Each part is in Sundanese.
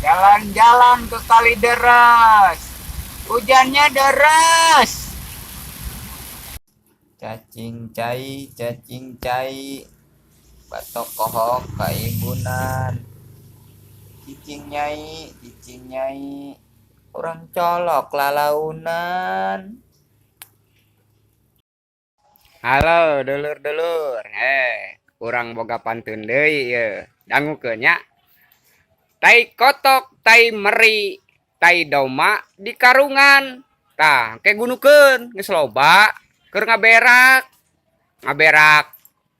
Jalan-jalan ke Kalideres, hujannya deras. Cacing cai, batok kohok kaimbunan. Cicing nyai, urang colok lalaunan. Halo dulur-dulur, urang boga pantun deui ieu. Dangukeun nya. Tai kotok, tai meri, tai doma di karungan. Tah, ke gunukeun geus loba keur ngaberak. Ngaberak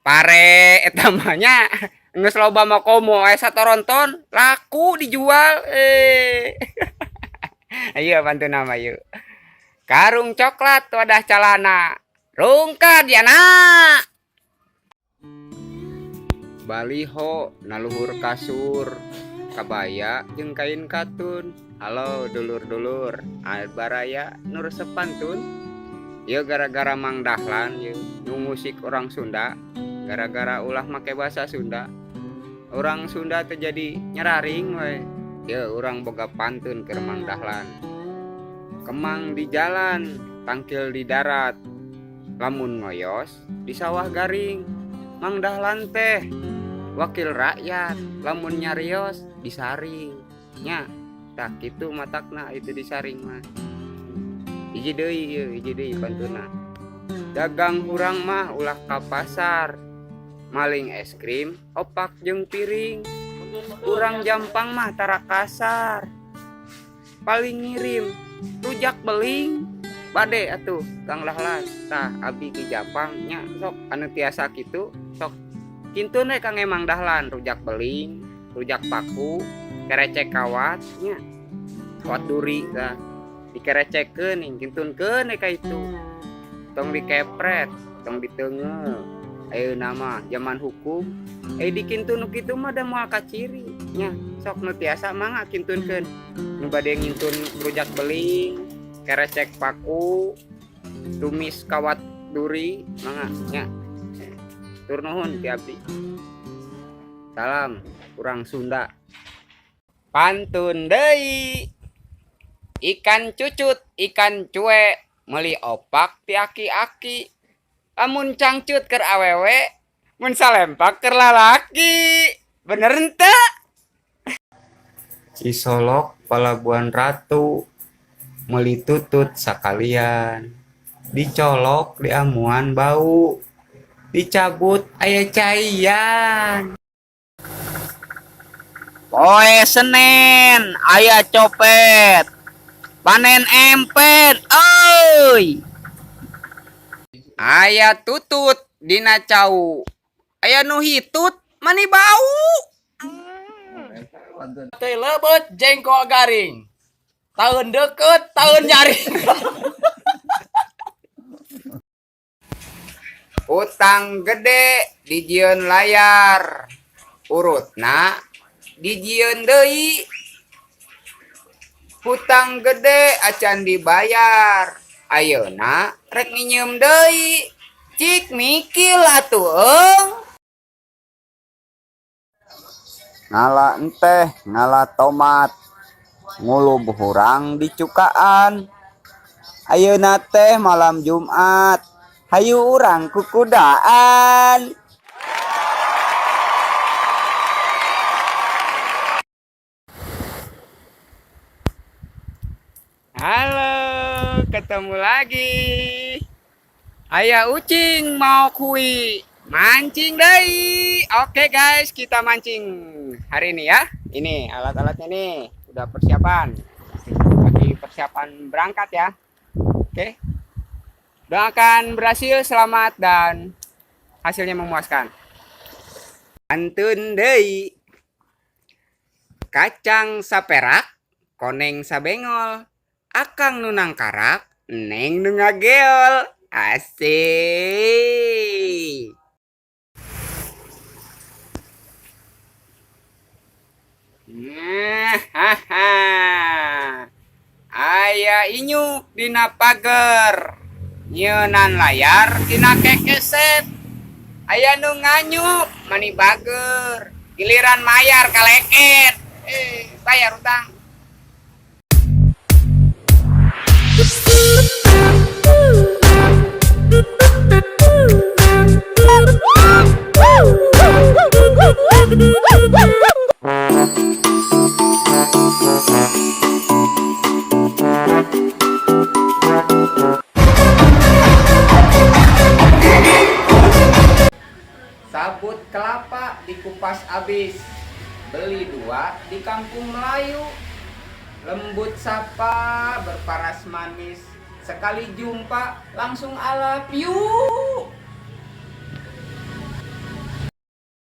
pare eta mah nya. Geus loba mah komo aya satoronton, laku dijual. Ayo pantun nama yuk. Karung coklat wadah calana. Rungkad ya nak. Baliho naluhur kasur, kabaya jeung kain katun. Halo dulur-dulur, baraya nu resep pantun. Ieu gara-gara Mang Dahlan ieu nu musik orang Sunda, gara-gara ulah make bahasa Sunda. Orang Sunda teh jadi nyeraring we. Ieu urang boga pantun keur Mang Dahlan. Kemang di jalan, tangkil di darat. Lamun ngoyos di sawah garing. Mang Dahlan teh wakil rakyat, lamun nyarios disaring nya. Tah kitu matakna itu disaring mah. Hiji deui ieu, hiji deui pantuna. Dagang hurang mah ulah ka pasar, maling es krim opak jeung piring. Urang Jampang mah tara kasar, paling ngirim rujak beling. Bade atuh Kang Dahlan. Tah abi di Jampang nya sok anu tiasa kitu sok kintun we Kang Emang Dahlan, rujak beling, rujak paku, kerecek kawat nya, kawat duri tah dikerecekkeun kintunkeun we ka itu. Tong dikepret, tong diteunggeul. Ayeuna mah zaman hukum, dikintun nu kitu mah da moal kaciri nya. Sok nu tiasa mangga kintunkeun. Nu bade ngintun rujak beling, kerecek paku, tumis kawat duri mangga nya. Tur nuhun ti abdi. Salam urang Sunda. Pantun deui. Ikan cucut, ikan cuek, meuli opak ti aki-aki. Lamun cangcut keur awewe, mun salempak keur lalaki. Bener henteu? Cisolok Palabuhan Ratu, meuli tutut sakalian. Dicolok diamuan bau, dicabut aya caian. Poe Senen aya copet, panen empet euy. Aya tutut dina cau, aya nu hitut mani bau. Teh leubet jengkol garing, taun deket taun nyaring. Utang gede dijieun layar, urutna dijieun deui. Hutang gede acan dibayar, ayeuna rek nginyeum deui. Cik mikil atuh eung. Ngala enteh, ngala tomat, ngulub hurang dicukaan. Ayeuna teh malam Jumat, hayu urang kukudaan. Halo, ketemu lagi. Ayah ucing mau kui mancing deui. Oke guys, kita mancing hari ini ya. Ini alat-alatnya nih, udah persiapan. Lagi persiapan berangkat ya. Oke. Doakan berhasil, selamat dan hasilnya memuaskan. Pantun deui. Kacang saperak, koneng sabengol. Akang nu nangkarak, neng nu ngageol. Asik. Nah, haha. Aya inyuk dina pager, nyeunan layar dina kekeset. Aya nu nganyuk mani bager, giliran mayar kaleket. Bayar utang. Sabut kelapa dikupas abis, beli dua di kampung Melayu. Lembut sapa berparas manis, sekali jumpa langsung I love you.